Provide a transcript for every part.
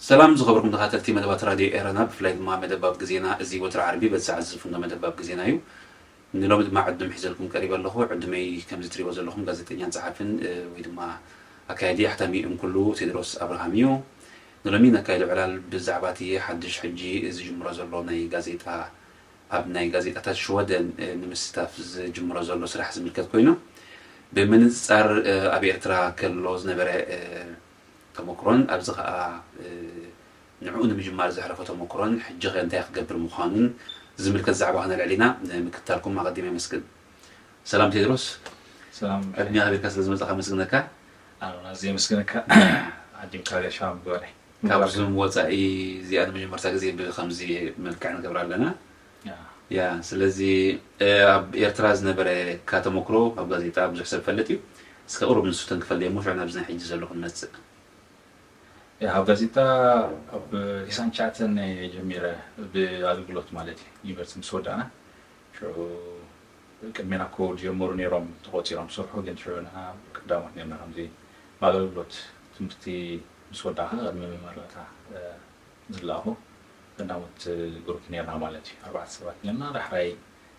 ሰላም ዝኸበርኩም ተኸታተልቲ መደባት ራድዮ ኤረና፣ ብፍላይ ድማ መደብ ኣብ ግዜና፣ እዚ ወትሪ ዓርቢ በዚ ሰዓት ዝፍኖ መደብ ኣብ ግዜና እዩ። ንሎሚ ድማ ዕዱም ሒዘልኩም ቀሪበ ኣለኹ። ዕዱመይ ከምዚ ትሪእዎ ዘለኹም ጋዜጠኛን ጸሓፍን፣ እ፣ ወይ ድማ ኣካያዲ ኣሕታሚ እንኩሉ ቴድሮስ ኣብርሃም እዩ። ንሎሚ ነካይዶ ዕላል ብዛዕባ እቲ ሓድሽ ሕጂ ዝጅምሮ ዘሎ ናይ ጋዜጣ፣ ኣብ ናይ ጋዜጣታት ሽወደን፣ እ፣ ንምስታፍ ዝጅምሮ ዘሎ ስራሕ ዝምልከት ኮይኑ፣ ብምንጻር፣ እ፣ ኣብ ኤርትራ ከሎ ዝነበረ፣ እ፣ ተመክሮን ኣብዚ ኸኣ፣ እ፣ ንዕኡ ንምጅማር ዘሕለፎ ተመክሮን ሕጂ ኸ እንታይ ክገብር ምዃኑን ዝምልከት ዛዕባ ከነልዕል ኢና። ንምክትታልኩም ኣቐዲመ የመስግን። ሰላም ቴድሮስ። ሰላም። ዕድሜ ኣኽቢርካ ስለ ዝመጻኻ ኣመስግነካ። ኣነ እውን ኣዝየ የመስግነካ። ዓዲምካ ገሻ ምግባረይ። ካብ ዙም ወጻኢ እዚኣ ንመጀመርታ ግዜ ብኸምዚ መልክዕ ንገብራ ኣለና። ያ። ያ፣ ስለዚ፣ እ፣ ኣብ ኤርትራ ዝነበረካ ተመክሮ ኣብ ጋዜጣ ብዙሕ ሰብ ይፈልጥ እዩ። እስከ ቁሩብ ንሱ ተንክፈለይ እሞ ሽዑ ናብዚ ናይ ሕጂ ዘሎ ክንመጽእ። ያ፣ ኣብ ጋዜጣ ኣብ ቲስዓን ትሽዓተን እየ ጀሚረ፣ ብኣገልግሎት ማለት እዩ። ዩኒቨርሲቲ ምስ ወዳእና ሽዑ ቅድሜና እኮ ዝጀመሩ ነይሮም ተቖጺሮም ዝሰርሑ፣ ግን ሽዑ ንሕና ቀዳሞት ነርና። ከምዚ ብኣገልግሎት ትምህርቲ ምስ ወዳእካ ቅድሚ መመረቕታ፣ እ፣ ዝለኣኹ ቀዳሞት ግሩፕ ነርና ማለት እዩ። ኣርባዕተ ሰባት ነርና፣ ዳሕራይ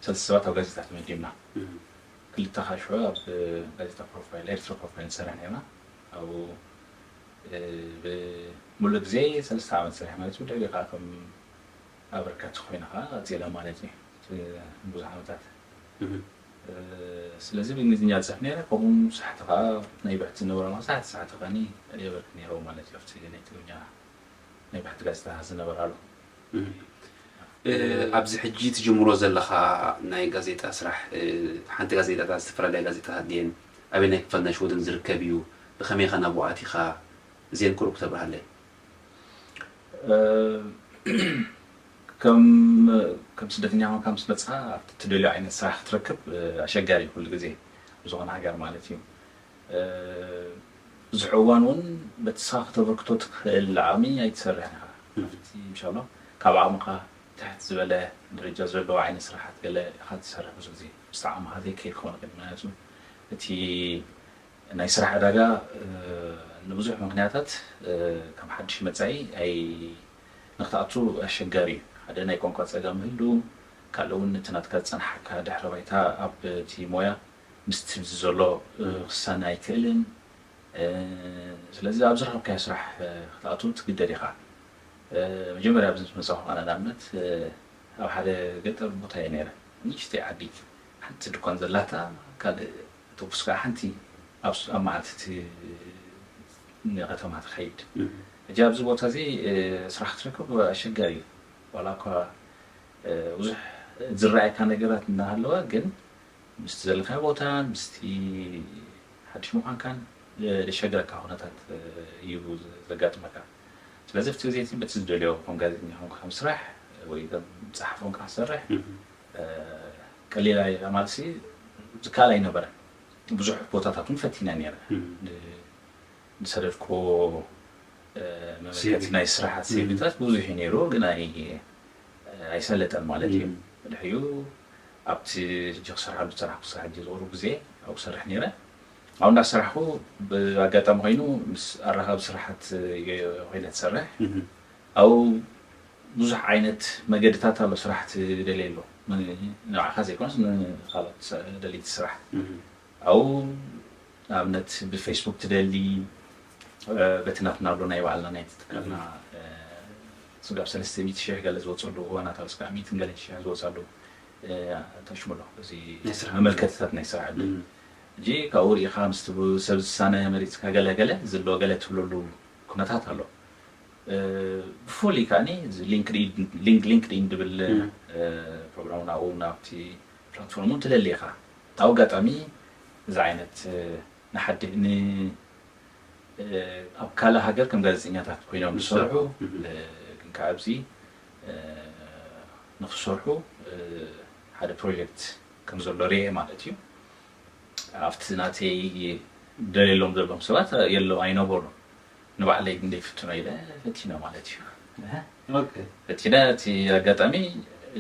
ሰለስተ ሰባት ኣብ ጋዜጣ ተመዲብና። እም። ክልተ ኻዓ ሽዑ ኣብ ጋዜጣ ፕሮፋይል፣ ኤርትራ ፕሮፋይል ንሰርሕ ነርና። ኣብኡ፣ እ፣ ብምሉእ ግዜ ሰለስተ ዓመት ሰሪሐ ማለት እዩ። ብድሕሪኡ ኻዓ ከም ኣበርካቲ ኮይነ ኻዓ ቀጺለ ማለት እዩ። እቲ ብዙሕ ዓመታት። እም። እ፣ ስለዚ ብእንግሊዝኛ ዝጽሕፍ ነይረ፣ ከምኡ ሳሕቲ ኻዓ ናይ ብሕቲ ዝነበረ፣ ሳሕቲ ሳሕቲ ኻኒ የበርክት ነይረ ማለት እዩ። ኣብቲ ናይ ትግርኛ ናይ ብሕቲ ጋዜጣ ዝነበራሉ። እም። እ፣ ኣብዚ ሕጂ ትጅምሮ ዘለኻ ናይ ጋዜጣ ስራሕ፣ እ፣ ሓንቲ ጋዜጣ፣ ዝተፈላለያ ጋዜጣታት ድየን? ኣበየናይ ክፋል ናይ ሽወደን ዝርከብ እዩ? ብኸመይ ኸ ናብኡ ኣቲኻ? እዚአን ቁሩብ ክተብርሃለይ። እ፣ ከም፣ ከም ስደተኛ ኾንካ ምስ መጻኻ ኣብቲ ትደልዮ ዓይነት ስራሕ ክትረክብ፣ እ፣ ኣሸጋሪ እዩ ኩሉ ግዜ ኣብ ዝኾነ ሃገር ማለት እዩ። እ፣ ብዙሕ እዋን እውን በቲ ንስኻ ክተበርክቶ ትኽእል ዓቕሚ ኣይትሰርሕን ኢኻ። እም። ኣብቲ፣ ኢንሻላህ፣ ካብ ዓቕምኻ ትሕት ዝበለ ደረጃ ዘለዎ ዓይነት ስራሓት ገለ ኢኻ ትሰርሕ ብዙሕ ግዜ። ምስቲ ዓቕምኻ ዘይከይድ ክኸውን ይኽእል። ምኽንያቱ እቲ ናይ ስራሕ ዕዳጋ፣ እ፣ ንብዙሕ ምኽንያታት፣ እ፣ ከም ሓድሽ መጻኢ ኣይ-፣ ንኽትኣቱ ኣሸጋሪ እዩ። ሓደ ናይ ቋንቋ ጸገም ይህሉ፣ ካልእ እውን እቲ ናትካ ዝጸንሓካ ድሕረ ባይታ ኣብቲ ሞያ ምስቲ ኣብዚ ዘሎ፣ እ፣ ክሳነ ኣይክእልን። እ፣ ስለዚ ኣብ ዝረኸብካዮ ስራሕ፣ እ፣ ክትኣቱ ትግደድ ኢኻ። እ፣ መጀመርያ ኣብዚ ምስ መጻኹ ኣነ ንኣብነት፣ እ፣ ኣብ ሓደ ገጠር ቦታ እየ ነይረ። ንእሽተይ ዓዲ፣ ሓንቲ ድኳን ዘላታ፣ ካልእ ኣውቶቡስ ከዓ ሓንቲ ኣብ ስ-፣ ኣብ መዓልቲ እቲ ንከተማ ትኸይድ። እም። ሕጂ ኣብዚ ቦታ እዚ፣ እ፣ ስራሕ ክትረክብ ኣሸጋሪ እዩ። ዋላ እኳ፣ እ፣ ብዙሕ ዝረኣየካ ነገራት እናሃለወ፣ ግን ምስቲ ዘለኻዮ ቦታን ምስቲ ሓድሽ ምዃንካን፣ እ፣ ዘሸግረካ ኩነታት፣ እ፣ እዩ ዘጋጥመካ። ስለዚ ኣብቲ ግዜ እቲ በቲ ዝደልዮ ከም ጋዜጠኛ ኮንካ ምስራሕ ወይ ከም ጸሓፊ ኮንካ ክሰርሕ፣ እም። እ፣ ቀሊል ኣይ-፣ ማለትሲ ዝከኣል ኣይነበረን። ብዙሕ ቦታታት እውን ፈቲነ ነይረ። እም። ን-፣ ዝሰደድኩዎ፣ እ፣ መመልከቲ ሲቪ። ናይ ስራሓት እም። ሲቪታት ብዙሕ እዩ ነይሩ፣ ግን ኣይ-፣ ኣይሰለጠን ማለት እዩ። እም። ድሕሪኡ ኣብቲ ሕጂ ክሰርሓሉ ዝጸናሕኩ ስራሕ ሕጂ ዝቕሩብ ግዜ ኣብኡ ክሰርሕ ነይረ። ኣብኡ እንዳሰራሕኩ ብኣጋጣሚ ኮይኑ ምስ ኣራኻቢ ስራሓት እየ ኮይነ ዝሰርሕ። እም። ኣብኡ ብዙሕ ዓይነት መገድታት ኣሎ ስራሕ ትደልየሉ። ን-፣ ንባዕኻ ዘይኮነስ ንኻልኦት ሰ-፣ ደለይቲ ስራሕ። እም። ኣብኡ ንኣብነት ብፌስቡክ ትደሊ፣ እ፣ በቲ ናትና ኣሎ ናይ ባዕልና ናይ ትትካልና፣ እ፣ ስጋብ ሰለስተ ሚእቲ ሽሕ ገለ ዝወፀሉ እዋናት ኣሎ፣ ስጋብ ሚእትን ገለን ሽሕ ዝወፀሉ፣ እ፣ ተሽሙ ኣሎ። እዚ ናይ ስራሕ መመልከትታት ናይ ስራሕ ዕድል። እም። ሕጂ ካብኡ ርኢኻ ምስቲ ብ-፣ ሰብ ዝሳነ መሪፅካ ገለ ገለ ዝሎ ገለ ትብለሉ ኩነታት ኣሎ። ብፉሉይ ከዓኒ እዚ ሊንክድኢን ድብል ፕሮግራም ናብኡ ናብቲ ፕላትፎርም እውን ትደሊ ኢኻ። ኣብ ኣጋጣሚ እዚ ዓይነት ንሓዲ ኣብ ካልእ ሃገር ከም ጋዜጠኛታት ኮይኖም ዝሰርሑ ግን ከዓ ኣብዚ ንክሰርሑ ሓደ ፕሮጀክት ከም ዘሎ ርኤ ማለት እዩ። ኣብቲ ናተይ ደልየሎም ዘለኹም ሰባት የለ ኣይነበሩን። ንባዕለይ ግን ደይፍትኖ ኢለ ፈቲነ ማለት እዩ። ፈቲነ እቲ ኣጋጣሚ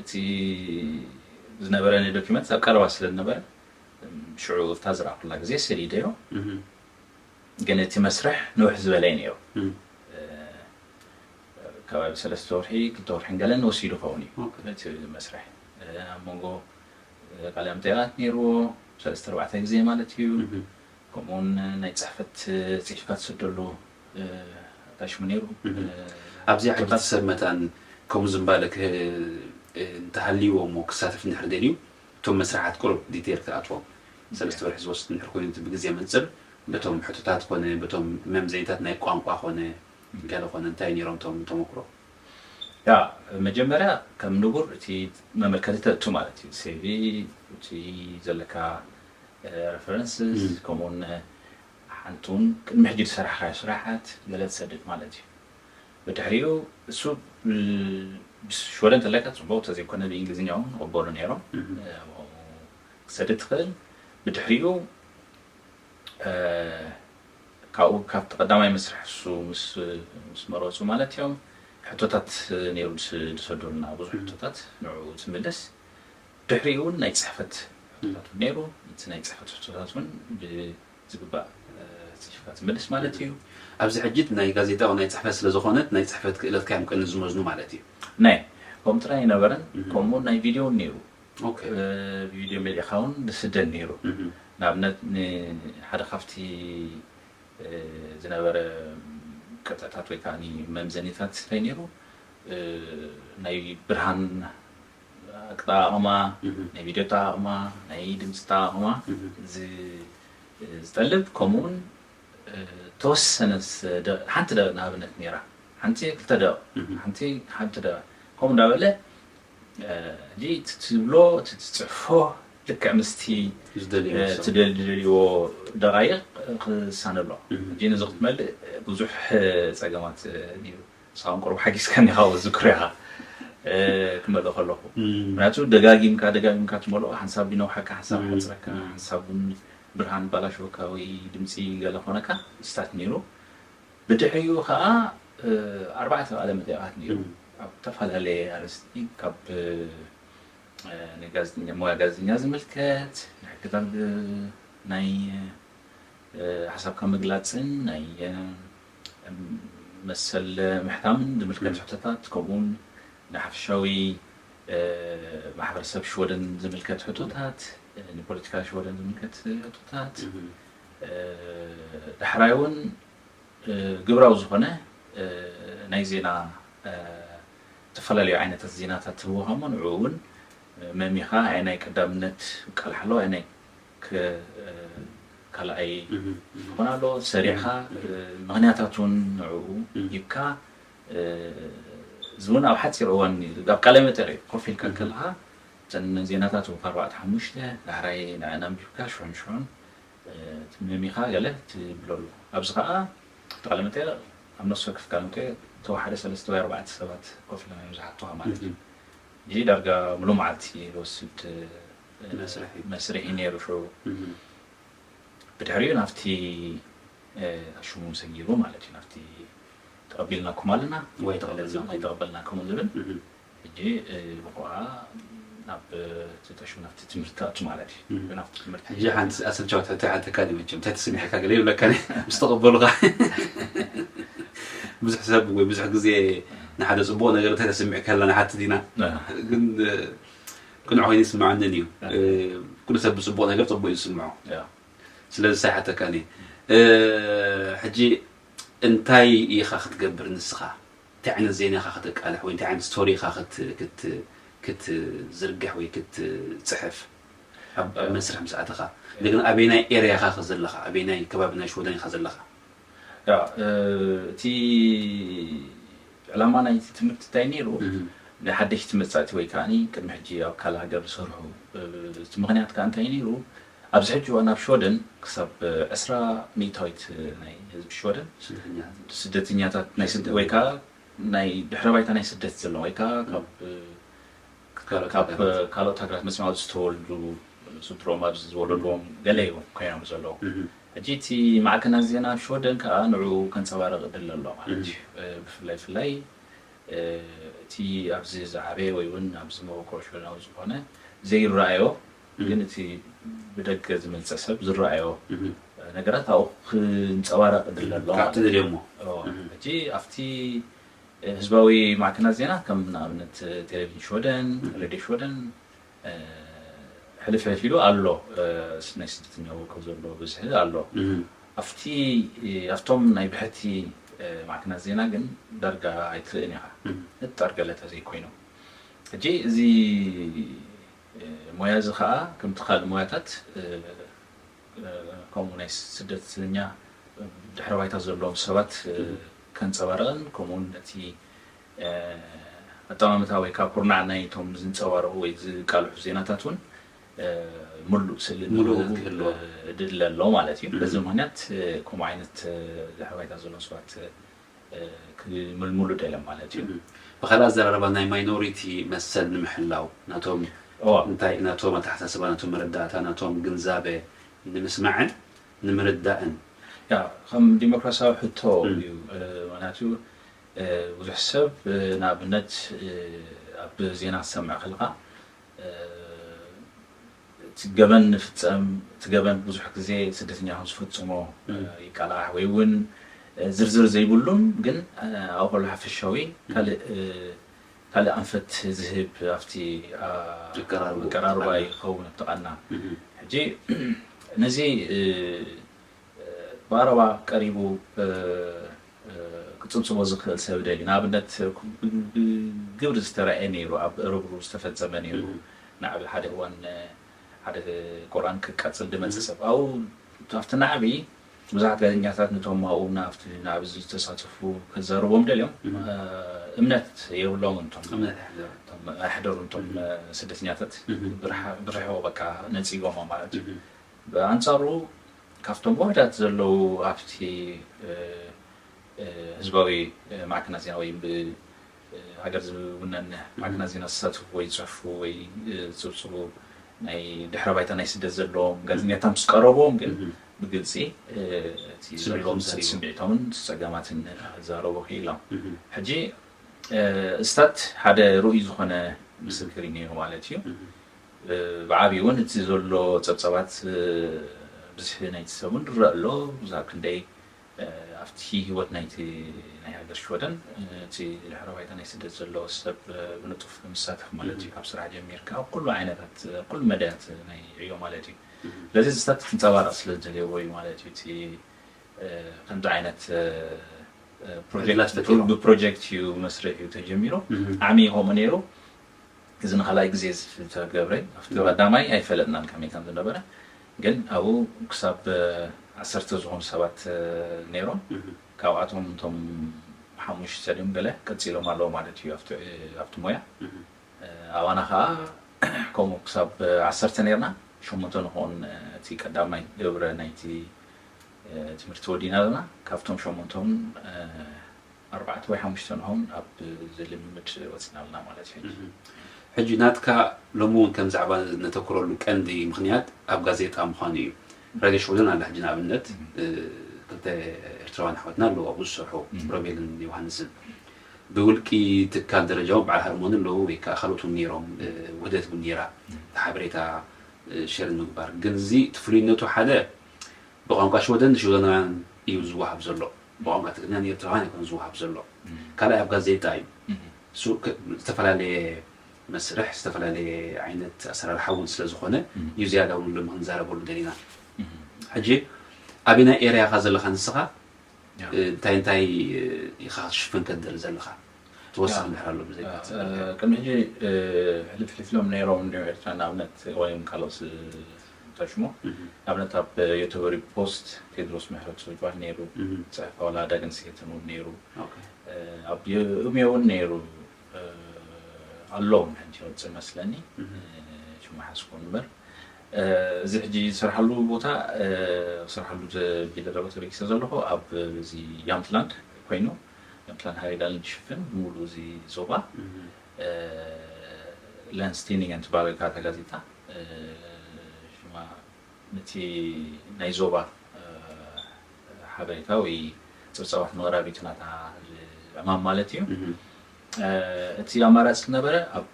እቲ ዝነበረኒ ዶኪመንት ኣብ ቀረባ ስለ ዝነበረ ሽዑ እታ ዝረኣኩላ ግዜ ሰዲደዮ። ግን እቲ መስርሕ ንውሕ ዝበለ እዩ ነይሩ። ከባቢ ሰለስተ ወርሒ ክልተ ወርሒ ገለን ወሲዱ ኸውን እዩ እቲ መስርሕ። ኣብ መንጎ ቃለ መጠይቃት ነይርዎ ሰለስተ ኣርባዕተ ግዜ ማለት እዩ። ከምኡውን ናይ ፅሕፈት ፅሒፍካ ትሰደሉ ኣታሽሙ ነይሩ። ኣብዚ ሕጂ ሰብ መታን ከምኡ ዝምባለ እንተሃልይዎ እሞ ክሳተፍ እንድሕር ደልዩ እቶም መስርሓት ቁሩብ ዲቴል ክኣትዎም ሰለስተ ወርሒ ዝወስድ እንድሕር ኮይኑ ብግዜ መንፅር በቶም ሕቶታት ኮነ በቶም መምዘኒታት ናይ ቋንቋ ኮነ ገለ ኮነ እንታይ ነይሮም እቶም ተመክሮ? ያ መጀመርያ ከም ንቡር እቲ መመልከቲ ተእቱ ማለት እዩ። ሲቪ እቲ ዘለካ ሬፈረንስስ ከምኡውን ሓንቲ እውን ቅድሚ ሕጂ ዝሰራሕካዮ ስራሓት ገለ ትሰድድ ማለት እዩ። ብድሕሪኡ እሱ ብሽወደን ተለካ ፅቡቅ ተዘይኮነ ብእንግሊዝኛ እውን ይቕበሉ ነይሮም። ክሰድድ ትኽእል። ብድሕሪኡ ካብኡ ካብቲ ቀዳማይ መስርሕ እሱ ምስ መረፁ ማለት እዮም ሕቶታት ነይሩ ዝሰዱልና ብዙሕ ሕቶታት ንዕኡ ትምልስ። ድሕሪኡ እውን ናይ ፅሕፈት ሕቶታት እውን ነይሩ። እቲ ናይ ፅሕፈት ሕቶታት እውን ብዝግባእ ፅሒፍካ ትምልስ ማለት እዩ። ኣብዚ ሕጂ ናይ ጋዜጣ ናይ ፅሕፈት ስለ ዝኾነት ናይ ፅሕፈት ክእለትካ እዮም ቅድሚ ዝመዝኑ ማለት እዩ። ናይ ከምኡ ጥራይ ኣይነበረን። ከምኡ ናይ ቪድዮ እውን ነይሩ። ቪድዮ መሊእኻ እውን ዝስደድ ነይሩ። ንኣብነት ንሓደ ካብቲ ዝነበረ ቅጥዕታት ወይ ከዓ መምዘኒታት እንታይ ነይሩ? ናይ ብርሃን ኣጠቃቕማ፣ ናይ ቪድዮ ኣጠቃቕማ፣ ናይ ድምፂ ኣጠቃቕማ ዝጠልብ ከምኡውን ተወሰነ ሓንቲ ደቂቕ ንኣብነት ነይራ። ሓንቲ ክልተ ደቂቕ ሓንቲ ሓንቲ ደቂቕ ከምኡ እንዳበለ ሕጂ እቲ ትብሎ እቲ ትፅሕፎ ልክዕ ምስቲ ዝደልዮ ትደልይዎ ደቃይቕ ክሳነ ኣሎ። ሕጂ ነዚ ክትመልእ ብዙሕ ፀገማት ነይሩ። ንስኻውን ቁሩብ ሓጊዝካኒ ኢኻ ዝክሮ ኢኻ ክመልእ ከለኹ። ምክንያቱ ደጋጊምካ ደጋጊምካ ትመልኦ ሓንሳብ ይነውሓካ፣ ሓንሳብ ሓፅረካ፣ ሓንሳብ እውን ብርሃን ባላሸወካ ወይ ድምፂ ገለ ኮነካ ስታት ነይሩ። ብድሕሪኡ ከዓ ኣርባዕተ ቃለ መጠይቃት ነይሩ ኣብ ዝተፈላለየ ኣርእስቲ ካብ ንጋዜጠኛ ሞያ ጋዜጠኛ ዝምልከት ንሕግታት ናይ ሓሳብካ ምግላፅን ናይ መሰል ምሕታምን ዝምልከት ሕቶታት ከምኡውን ንሓፈሻዊ ማሕበረሰብ ሽወደን ዝምልከት ሕቶታት ንፖለቲካ ሽወደን ዝምልከት ሕቶታት ዳሕራይ እውን ግብራዊ ዝኾነ ናይ ዜና ዝተፈላለዩ ዓይነታት ዜናታት ትህቦ ከሞ ንዕኡ እውን መሚኻ ኣየናይ ቀዳምነት ቃልሓሎ ኣየናይ ካልኣይ ክኾን ኣሎ ሰሪዕኻ ምኽንያታት እውን ንዕኡ ሂብካ እዚ እውን ኣብ ሓፂር እዋን ኣብ ቃለ መጠይቅ ኮፍ ኢልካ ከለካ እተን ዜናታት እውን ኣርባዕተ ሓሙሽተ ዳሕራይ ንዕን ኣንቢብካ ሽዑን ሽዑን ትምሚኻ ገለ ትብለሉ። ኣብዚ ከዓ እቲ ቃለ መጠይቕ ኣብ ነፍሲ ወከፍ ቃለ መጠይቕ ተወሓደ ሰለስተ ወይ ኣርባዕተ ሰባት ኮፍ ኢሎም እዮም ዝሓቱኻ ማለት እዩ። እዚ ዳርጋ ሙሉእ መዓልቲ ዝወስድ መስርሕ እዩ ነይሩ ሽዑ። ብድሕሪኡ ናብቲ ሽሙ ሰጊሩ ማለት እዩ ናብቲ ተቐቢልናኩም ኣለና ወይ ተቐበልናኩም ዝብል ሕጂ ብቑዓ ናብ እቲ ጠሹ ናብቲ ትምህርቲ ትኣቱ ማለት እዩ ናብቲ ትምህርቲ ሕጂ ሓንቲ ኣሰልቻወት ሕቶ ሓተካ ዲ መቸም እንታይ ተሰሚዕካ ገለ ይብለካ ምስ ተቐበሉካ ብዙሕ ሰብ ወይ ብዙሕ ግዜ ንሓደ ፅቡቕ ነገር እንታይ ተሰሚዕካ ኣለና ሓቲ ዲና ግን ቅኑዕ ኮይኑ ይስምዓንን እዩ ኩሉ ሰብ ብፅቡቕ ነገር ፅቡቕ እዩ ዝስምዖ ስለዚ ሳይ ሓተካኒ ሕጂ እንታይ ኢኻ ክትገብር ንስኻ እንታይ ዓይነት ዜና ኢኻ ከተቃልሕ ወይ እንታይ ዓይነት ስቶሪ ኢኻ ክትዝርግሕ ወይ ክትፅሕፍ ኣብ መስርሕ ምስ ኣተኻ እንደገና ኣበይናይ ኤርያ ኢኻ ዘለኻ ኣበይናይ ከባቢ ናይ ሽወደን ኢኻ ዘለኻ እቲ ዕላማ ናይቲ ትምህርቲ እንታይ ነይሩ? ንሓደሽቲ መጻእቲ ወይ ከዓኒ ቅድሚ ሕጂ ኣብ ካልእ ሃገር ዝሰርሑ፣ እቲ ምኽንያት ከኣ እንታይ ነይሩ? ኣብዚ ሕጂ እዋን ኣብ ሽወደን ክሳብ ዕስራ ሚእታዊት ናይ ህዝቢ ሽወደን ስደተኛታት ናይ ስደ ወይ ከኣ ናይ ድሕረ ባይታ ናይ ስደት ዘለዎም ወይ ከኣ ካብ ካብ ካልኦት ሃገራት መጺኦም ኣብዚ ዝተወልዱ ስድሮም ኣብዚ ዝወለድዎም ገለ እዮም ኮይኖም ዘለዉ። ሕጂ እቲ ማዕከናት ዜና ኣብ ሽወደን ከኣ ንዕኡ ከንጸባርቕ ይደሊ ኣሎ ማለት እዩ። ብፍላይ ፍላይ እቲ ኣብዚ ዝዓበየ ወይ እውን ኣብዚ መበቆል ሽወደናዊ ዝኾነ ዘይረኣዮ ግን እቲ ብደገ ዝመጸ ሰብ ዝረኣዮ ነገራት ኣብኡ ክንጸባረቕ ይደሊ ኣሎ ማለት እዩ። ሕጂ ኣብቲ ህዝባዊ ማዕከናት ዜና ከም ንኣብነት ቴሌቪዥን ሽወደን፣ ሬድዮ ሽወደን፣ ሕልፍ ሕልፍ ኢሉ ኣሎ። ናይ ስደተኛ ወከፍ ዘሎ ብዝሒ ኣሎ። ኣብቲ ኣብቶም ናይ ብሕቲ ማዕከናት ዜና ግን ዳርጋ ኣይትርእን ኢኻ። ንጣር ገለ ተዘይኮይኑ። ሕጂ እዚ ሞያ እዚ ኸኣ ከምቲ ካልእ ሞያታት ከምኡ ናይ ስደተኛ ድሕረ ባይታ ዘለዎም ሰባት ከንጸባርቕን ከምኡውን ነቲ ኣጠማምታ ወይ ከዓ ኩርናዕ ናይቶም ዝንጸባረቑ ወይ ዝቃልሑ ዜናታት እውን ምሉእ ስእሊ ምሉእ ንህቡ ክህልዎ። ድለ ኣሎ ማለት እዩ። በዚ ምኽንያት ከምኡ ዓይነት ድሕረ ባይታ ዘለዎም ሰባት ክምልምሉ ደልዮም ማለት እዩ። ብኻልእ ኣዘራርባ ናይ ማይኖሪቲ መሰል ንምሕላው ናቶም እዋ እንታይ ናቶም ኣተሓሳስባ ናቶም መረዳእታ ናቶም ግንዛበ ንምስማዕን ንምርዳእን ያ ከም ዲሞክራሲያዊ ሕቶ እዩ። ምክንያቱ ብዙሕ ሰብ ንኣብነት ኣብ ዜና ክሰምዕ ከለካ እቲ ገበን ንፍጸም እቲ ገበን ብዙሕ ግዜ ስደተኛ ከም ዝፈጽሞ ይቃላሕ ወይ እውን ዝርዝር ዘይብሉን ግን ኣብኡ ከሎ ሓፈሻዊ ካልእ ካልእ ኣንፈት ዝህብ ኣብቲ ኣቀራርባ ይኸውን ኣብቲ ቃና ሕጂ ነዚ ብቐረባ ቀሪቡ ክጽብጽቦ ዝኽእል ሰብ ደልዩ ንኣብነት ብግብሪ ዝተረኣየ ነይሩ ኣብ እርብሩ ዝተፈጸመ ነይሩ ናዕቢ ሓደ እዋን ሓደ ቁርኣን ክቃጽል ድመጽእ ሰብ ኣብኡ ኣብቲ ናዕቢ ብዙሓት ጋዜጠኛታት ነቶም ኣብኡ ናብቲ ናዕቢ ዝተሳተፉ ከዛርቦም ደልዮም እምነት የብሎም እንቶም ኣይሕደሩ እንቶም ስደተኛታት ብርሕዎ በቃ ነጺጎሞ ማለት እዩ ብኣንጻሩ ካብቶም ውሕዳት ዘለዉ ኣብቲ ህዝባዊ ማዕከናት ዜና ወይ ብሃገር ዝውነን ማዕከናት ዜና ዝሳተፉ ወይ ዝጽሕፉ ወይ ዝጽብጽቡ ናይ ድሕረ ባይታ ናይ ስደት ዘለዎም ጋዜጠኛታት ምስ ቀረብዎም ግን ብግልጺ እቲ ዘለዎም ስምዒቶምን ጸገማትን ክዛረቡ ክኢሎም። ሕጂ እስታት ሓደ ርኡይ ዝኾነ ምስክር እዩ ነይሩ ማለት እዩ። ብዓብዩ እውን እቲ ዘሎ ጸብጸባት ብዝሒ ናይቲ ሰብ እውን ዝረአ ኣሎ። ብዛዕባ ክንደይ ኣብቲ ህይወት ናይቲ ናይ ሃገር ሽወደን እቲ ድሕረ ባይታ ናይ ስደት ዘለዎ ሰብ ብንጡፍ ምሳተፍ ማለት እዩ። ካብ ስራሕ ጀሚርካ ኣብ ኩሉ ዓይነታት ኩሉ መዳያት ናይ ዕዮ ማለት እዩ። ስለዚ ዝታት ክንጸባረቕ ስለ ዝደልየዎ እዩ ማለት እዩ። እቲ ከምዚ ዓይነት ፕሮጀክት ብፕሮጀክት እዩ መስርሕ እዩ ተጀሚሩ። ዓሚ ከምኡ ነይሩ። እዚ ንኻልኣይ ግዜ ዝተገብረ ኣብቲ ቀዳማይ ኣይፈለጥናን ከመይ ከም ዝነበረ ግን ኣብኡ ክሳብ ዓሰርተ ዝኾኑ ሰባት ነይሮም ካብኣቶም እቶም ሓሙሽተ ድም ገለ ቀፂሎም ኣለዉ ማለት እዩ ኣብቲ ሞያ ኣባና ከዓ ከምኡ ክሳብ ዓሰርተ ነርና ሸሞንተ ንኸውን እቲ ቀዳማይ ግብረ ናይቲ ትምህርቲ ወዲና ኣለና ካብቶም ሸሞንተውን ኣርባዕተ ወይ ሓሙሽተ ንኾን ኣብ ዝልምምድ ወፅና ኣለና ማለት እዩ። ሕጂ ናትካ ሎሚ እውን ከም ዛዕባ ነተኩረሉ ቀንዲ ምክንያት ኣብ ጋዜጣ ምዃኑ እዩ። ራድዮ ሽወደን ኣላ ሕጂ ንኣብነት ክልተ ኤርትራውያን ኣሕዋትና ኣለዉ ኣብኡ ዝሰርሑ ሮቤልን ዮሃንስን ብውልቂ ትካል ደረጃ እውን በዓል ሃርሞኒ ኣለዉ ወይ ከዓ ካልኦት እውን ነይሮም ውህደት እውን ነይራ ሓበሬታ ሸር ምግባር ግን እዚ እቲ ፍሉይነቱ ሓደ ብቋንቋ ሽወደን ንሽወደናውያን እዩ ዝወሃብ ዘሎ። ብቋንቋ ትግርኛ ንኤርትራውያን ኣይኮነ ዝወሃብ ዘሎ። ካልኣይ ኣብ ጋዜጣ እዩ። እሱ ዝተፈላለየ መስርሕ ዝተፈላለየ ዓይነት ኣሰራርሓ እውን ስለ ዝኾነ እዩ ዝያዳ እውን ሎሚ ክንዛረበሉ ደሊና። ሕጂ ኣበናይ ኤርያኻ ዘለኻ ንስኻ እንታይ እንታይ ኢኻ ክትሽፍን ከትደሊ ዘለኻ? ተወሳኺ ድሕር ኣሎ ብዘይ ቅድሚ ሕጂ ሕልፍ ሕልፍሎም ነይሮም እንዲዮም ኤርትራ ንኣብነት ወይም ካልኦት ተሽሞ ንኣብነት ኣብ ዮቶበሪ ፖስት ቴድሮስ ምሕረቱ ዝበሃል ነይሩ። ፅሕፋ ወላ ዳግን ስሄትን እውን ነይሩ። ኣብ የእምዮ እውን ነይሩ ኣሎ። ሕጂ ወፅእ መስለኒ ሽሙ ሓስኩ እምበር፣ እዚ ሕጂ ዝሰርሓሉ ቦታ ዝሰርሓሉ ቢለ ደረተ ቤኪሰ ዘለኹ ኣብ እዚ ያምትላንድ ኮይኑ፣ ያምትላንድ ሃሪዳልን ሽፍን ሙሉ እዚ ዞባ ለንስቲኒንግ እንትባል ጋዜጣ ሽማ ነቲ ናይ ዞባ ሓበሬታ ወይ ፀብፃባት መቕራቢት ናታ ዕማም ማለት እዩ። እቲ ኣማራፂ ዝነበረ ኣብ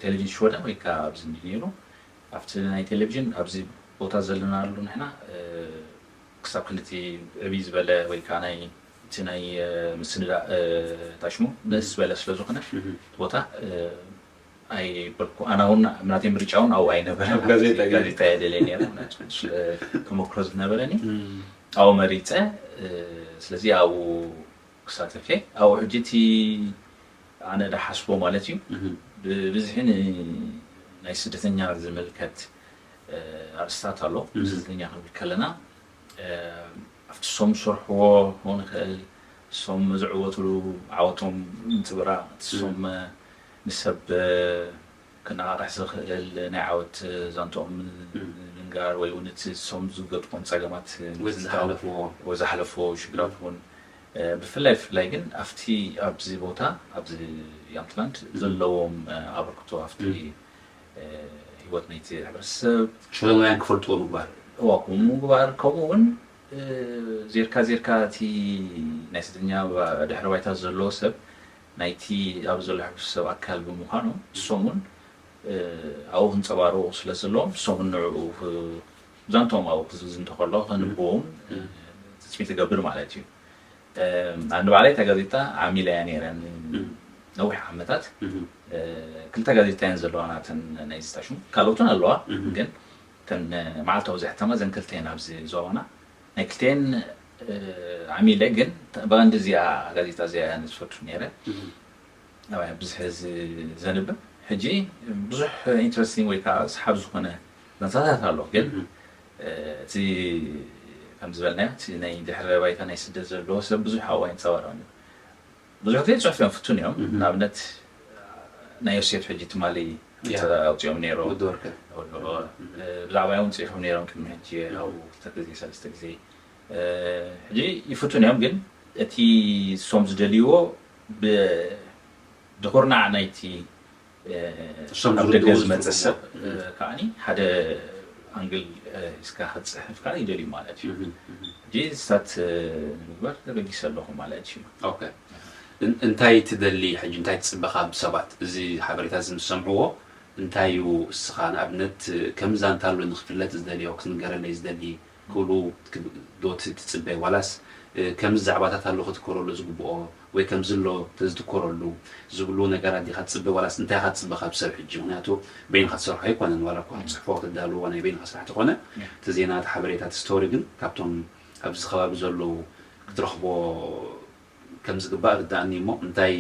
ቴሌቪዥን ሽወደን ወይ ከዓ ኣብዚ እንዲ ነይሩ ኣብቲ ናይ ቴሌቪዥን ኣብዚ ቦታ ዘለናሉ ንሕና ክሳብ ክንድቲ ዕብይ ዝበለ ወይ ከዓ ናይ እቲ ናይ ምስንዳእ ታሽሙ ንእስ ዝበለ ስለ ዝኾነ ቦታ ኣይበልኩ ኣና እውን ናተይ ምርጫ እውን ኣብኡ ኣይነበረ ጋዜጣ የደልየ ነረ ተመክሮ ዝነበረኒ ኣብኡ መሪፀ ስለዚ ኣብኡ ክሳተፍ እየ ኣብኡ ሕጂ እቲ ኣነ ዳሓስቦ ማለት እዩ ብብዝሒ ናይ ስደተኛ ዝምልከት ኣርስታት ኣሎ ስደተኛ ክንብል ከለና ኣብቲ ሶም ዝሰርሕዎ ክኸውን ይኽእል ሶም ዝዕወትሉ ዓወቶም ምንፅብራቕ እቲ ሶም ንሰብ ክነቓቕሕ ዝኽእል ናይ ዓወት ዛንትኦም ምንጋር ወይ እውን እቲ ሶም ዝገጥሞም ፀገማት ዝሓለፍዎ ዝሓለፍዎ ሽግራት እውን ብፍላይ ብፍላይ ግን ኣብቲ ኣብዚ ቦታ ኣብዚ ያምትላንድ ዘለዎም ኣበርክቶ ኣብቲ ህይወት ናይቲ ሕብረተሰብ ሽወደናውያን ክፈልጥዎ ምግባር እዋ ከምኡ ምግባር ከምኡ እውን ዜርካ ዜርካ እቲ ናይ ስደተኛ ድሕሪ ባይታ ዘለዎ ሰብ ናይቲ ኣብ ዘሎ ሕብረተሰብ ኣካል ብምዃኖም ንሶም እውን ኣብኡ ክንፀባረቑ ስለ ዘለዎም ንሶም እውን ንዕኡ ዛንቶም ኣብኡ ክዝዝ እንተከሎ ከንብቦ እውን ትፅቢት ይገብር ማለት እዩ ኣነ ባዕለይ እታ ጋዜጣ ዓሚለ እያ ነይረ ነዊሕ ዓመታት ክልተ ጋዜጣ እየን ዘለዋ ናተን ናይ ዝታሽሙ ካልኦትን ኣለዋ ግን ተን መዓልታዊ ዝሕተማ ዘን ክልተ እየን ኣብዚ ዞባና ናይ ክልተን ዓሚለ ግን ብቐንዲ እዚኣ ጋዜጣ እዚኣ እየን ዝፈቱ ነይረ ኣብያ ብዙሕ ዘንብብ ሕጂ ብዙሕ ኢንትረስቲንግ ወይ ከዓ ሰሓብ ዝኾነ ዛንታታት ኣሎ ግን እቲ ከም ዝበልናዮ እቲ ናይ ድሕረ ባይታ ናይ ስደት ዘለዎ ሰብ ብዙሕ ኣብኡ ኣይንፀባረቕን እዩ ብዙሕ ግዜ ፅሑፍ እዮም ፍቱን እዮም ንኣብነት ናይ ዮሴፍ ሕጂ ትማሊ ኣውፅኦም ነይሮም ብዛዕባ እውን ፅሑፍ ነይሮም ቅድሚ ሕጂ ኣብኡ ክልተ ግዜ ሰለስተ ግዜ ሕጂ ይፍቱን እዮም ግን እቲ ሶም ዝደልይዎ ብድኹርናዕ ናይቲ ኣብ ደገ ዝመፅእ ሰብ ከዓ ሓደ ኣንግል ሒዝካ ክትፅሕፍ ከዓ ይደልዩ ማለት እዩ ሕጂ ስታት ንምግባር ተበጊሰ ኣለኹ ማለት እዩ እንታይ ትደሊ ሕጂ እንታይ ትፅበኻ ብሰባት እዚ ሓበሬታ እዚ ምስ ሰምዕዎ እንታይ እዩ እስኻ ንኣብነት ከም ዛንታ ኣሎ ንክፍለጥ ዝደልዮ ክዝንገረለይ ዝደሊ ክብሉ ዶ ትፅበ ዋላስ ከምዚ ዛዕባታት ኣሎ ክትኮረሉ ዝግብኦ ወይ ከምዚ ኣሎ ተዝትኮረሉ ዝብሉ ነገራት ዲኻ ትፅበ ዋላስ እንታይ ኢኻ ትፅበ ካብ ሰብ ሕጂ ምክንያቱ በይንኻ ትሰርሖ ኣይኮነን ዋላ እኳ ትፅሕፎ ክትዳልዎ ናይ በይንኻ ስራሕ ተኾነ እቲ ዜና እቲ ሓበሬታ እቲ ስቶሪ ግን ካብቶም ኣብዚ ከባቢ ዘለዉ ክትረኽቦ ከም ዝግባእ ርዳእኒ እሞ እንታይ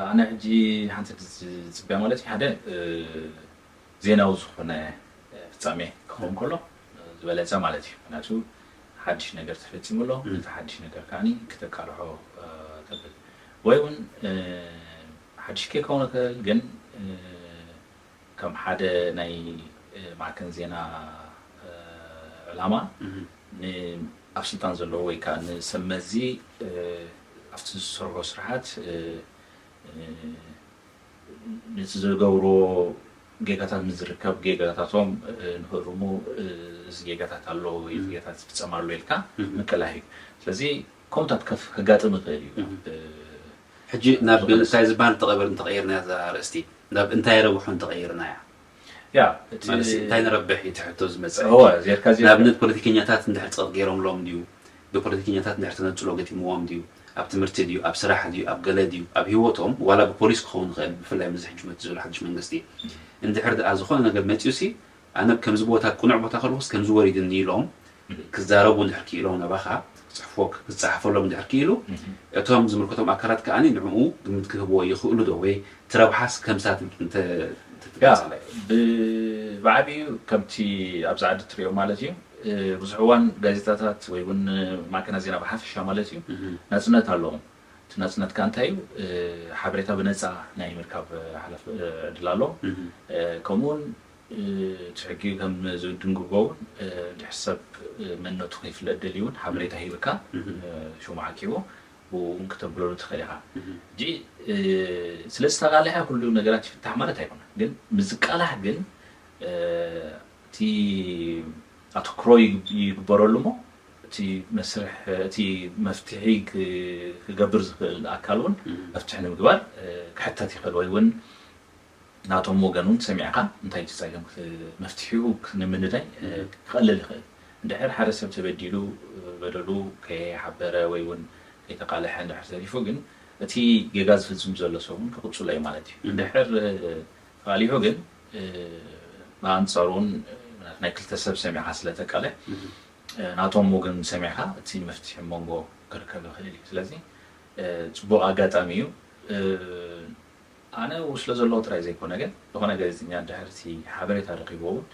ኣነ ሕጂ ሓንቲ ዝፅበያ ማለት እዩ ሓደ ዜናዊ ዝኾነ ፍፃሜ ክኸውን ከሎ ዝበለፀ ማለት እዩ ምክንያቱ ሓድሽ ነገር ተፈፂሙ ኣሎ እቲ ሓድሽ ነገር ከዓ ክተቃልሖ ተብል ወይ እውን ሓድሽ ከይከውን ይኽእል ግን ከም ሓደ ናይ ማዕከን ዜና ዕላማ ኣብ ስልጣን ዘለዎ ወይ ከዓ ንሰብ መዚ ኣብቲ ዝሰርሖ ስርዓት ነቲ ዝገብርዎ ጌጋታት ምስ ዝርከብ ጌጋታቶም ንክእርሙ እዚ ጌጋታት ኣሎ ወይ ጌጋታት ዝፍፀም ኣሎ ኢልካ ምቅላሕ እዩ ስለዚ ከምታት ከጋጥም ይኽእል እዩ ሕጂ ናብ እንታይ ዝበሃል ተቐበል እንተቐይርና እዛ ኣርእስቲ ናብ እንታይ ረብሑ እንተቐይርና እያ ያ ማለት እንታይ ንረብሕ እዩ ትሕቶ ዝመፀ እወ ዜርካ ዜርካ ንኣብነት ፖለቲከኛታት እንድሕር ፀቕጥ ገይሮምሎም ድዩ ብፖለቲከኛታት እንድሕር ተነፅሎ ገጢምዎም ድዩ ኣብ ትምህርቲ ድዩ ኣብ ስራሕ ድዩ ኣብ ገለ ድዩ ኣብ ሂወቶም ዋላ ብፖሊስ ክኸውን ይኽእል ብፍላይ ምዚ ሕጂ መፅእ ዘሎ ሓድሽ መንግስቲ እንድሕር ደኣ ዝኾነ ነገር መፅዩ ሲ ኣነ ከምዚ ቦታ ቅኑዕ ቦታ ከለኹስ ከምዚ ወሪድኒ ኢሎም ክዛረቡ እንድሕር ክኢሎም ናባኻ ክፅሕፎ ክፀሓፈሎም እንድሕር ክኢሉ እቶም ዝምልከቶም ኣካላት ከኣ ንዕኡ ግምት ክህብዎ ይኽእሉ ዶ ወይ እቲ ረብሓስ ከምሳት እንተትገልፀለይ ብዓብዩ ከምቲ ኣብዚ ዓዲ ትሪኦ ማለት እዩ ብዙሕ እዋን ጋዜጣታት ወይ እውን ማዕከናት ዜና ብሓፈሻ ማለት እዩ ናፅነት ኣለዎም። እቲ ናፅነት ከ እንታይ እዩ? ሓበሬታ ብነፃ ናይ ምርካብ ሓላፍ ዕድል ኣለዎም። ከምኡውን እቲ ሕጊ ከም ዝድንግጎ እውን ድሕር ሰብ መንነቱ ከይፍለጥ ደልዩ እውን ሓበሬታ ሂብካ ሽሙ ዓቂቡ ብኡ እውን ክተብለሉ ትኽእል ኢኻ። ሕጂ ስለ ዝተቃልሐ ኩሉ ነገራት ይፍታሕ ማለት ኣይኮነን፣ ግን ምዝቃላሕ ግን እቲ ኣተኩሮ ይግበረሉ እሞ እቲ መስርሕ እቲ መፍትሒ ክገብር ዝኽእል ኣካል እውን መፍትሒ ንምግባር ክሕተት ይኽእል ወይ እውን ናቶም ወገን እውን ሰሚዕካ እንታይ እቲ ፀገም መፍትሒኡ ንምንዳይ ክቐልል ይኽእል። እንድሕር ሓደ ሰብ ተበዲሉ በደሉ ከይሓበረ ወይ እውን ከይተቃለሐ እንድሕር ተሪፉ ግን እቲ ጌጋ ዝፍፅም ዘሎ ሰብ እውን ክቕፅሎ እዩ ማለት እዩ። እንድሕር ተቃሊሑ ግን ብኣንፃሩ እውን ናይ ክልተ ሰብ ሰሚዕካ ስለተቃልሕ ናቶም ወገን ሰሚዕካ እቲ መፍትሒ መንጎ ክርከብ ይኽእል እዩ። ስለዚ ፅቡቕ ኣጋጣሚ እዩ። ኣነ ው ስለ ዘለዎ ጥራይ ዘይኮነ ግን ዝኾነ ጋዜጠኛ እንድሕር እቲ ሓበሬታ ረኺብዎ እውን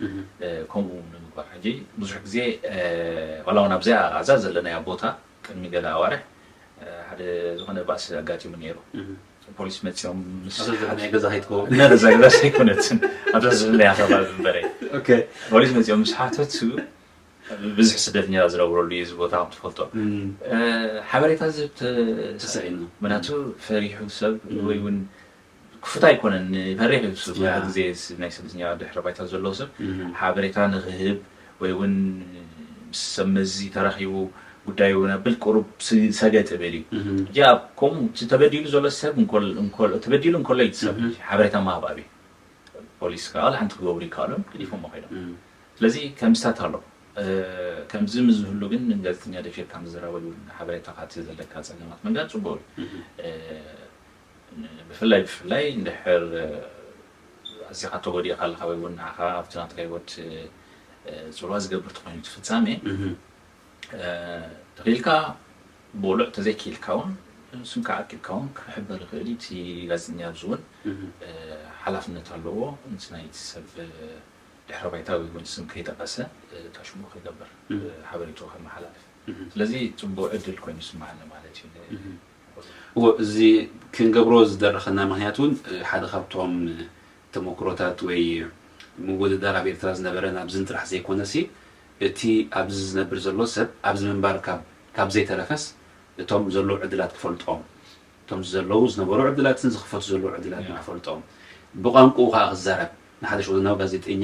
ከምኡ ንምግባር ሕጂ ብዙሕ ግዜ ዋላ እውን ኣብዚኣ ኣብዛ ዘለናያ ቦታ ቅድሚ ገለ ኣዋርሕ ሓደ ዝኾነ ባእሲ ኣጋጢሙ ነይሩ። ፖሊስ መፂኦም ምስ ኣብዛ ዘለናያ ገዛ ከይትኸውን። እና እዛ ገዛ ኣይኮነትን ኣብዛ ዘለናያ ከባቢ እምበረ ኦኬ። ፖሊስ መፂኦም ምስ ሓተቱ ብዙሕ ስደተኛ ዝነብረሉ እዩ እዚ ቦታ ከም ትፈልጦ ሓበሬታ ዝህብ ተሳኢኑ ምክንያቱ ፈሪሑ ሰብ ወይ እውን ክፉት ኣይኮነን ይፈርሕ እዩ ሰብ ብዙሕ ግዜ ናይ ስደተኛ ድሕረ ባይታ ዘለዎ ሰብ ሓበሬታ ንክህብ ወይ እውን ምስ ሰብ መዚ ተራኺቡ ጉዳዩ ነብል ቁሩብ ሰገጥ ይብል እዩ እዚኣ ከምኡ እቲ ተበዲሉ ዘሎ ሰብ ተበዲሉ እንከሎ እዩ ሰብ ሓበሬታ ምሃብ ኣብዩ ፖሊስ ከዓ ሓንቲ ክገብሩ ይከኣሉን ገዲፎሞ ከይዶም ስለዚ ከምስታት ኣሎ ከምዚ ምስ ዝህሉ ግን ንጋዜጠኛ ደፊርካ ምዝራብ ወይ ሓበሬታካ እቲ ዘለካ ፀገማት መንጋር ፅቡቅ እዩ ብፍላይ ብፍላይ እንድሕር ኣዚኻ ተጎዲእካ ኣለካ ወይ እውን ንዓኻ ኣብቲ ናትካ ህይወት ፅልዋ ዝገብር ተኮይኑ እቲ ፍፃሜ ተኽኢልካ ብቑሉዕ ተዘይክኢልካ እውን ስምካ ዓቂብካ እውን ክሕበር ይኽእል እዩ እቲ ጋዜጠኛ ኣብዚ እውን ሓላፍነት ኣለዎ ነቲ ናይቲ ሰብ ድሕረ ባይታ ወይ እውን ስም ከይጠቐሰ እታ ሽሙ ከይገበር ሓበሬትኡ ከመሓላልፍ ስለዚ ፅቡቕ ዕድል ኮይኑ ይስምዓኒ ማለት እዩ እዎ እዚ ክንገብሮ ዝደረኸና ምክንያት እውን ሓደ ካብቶም ተመክሮታት ወይ ምውድዳር ኣብ ኤርትራ ዝነበረ ናብዝን ጥራሕ ዘይኮነሲ እቲ ኣብዚ ዝነብር ዘሎ ሰብ ኣብዚ ምንባር ካብ ዘይተረፈስ እቶም ዘለዉ ዕድላት ክፈልጦም እቶም ዘለዉ ዝነበሩ ዕድላትን ዝኽፈቱ ዘለዉ ዕድላትን ክፈልጦም ብቋንቁኡ ከዓ ክዛረብ ንሓደ ሽወደናዊ ጋዜጠኛ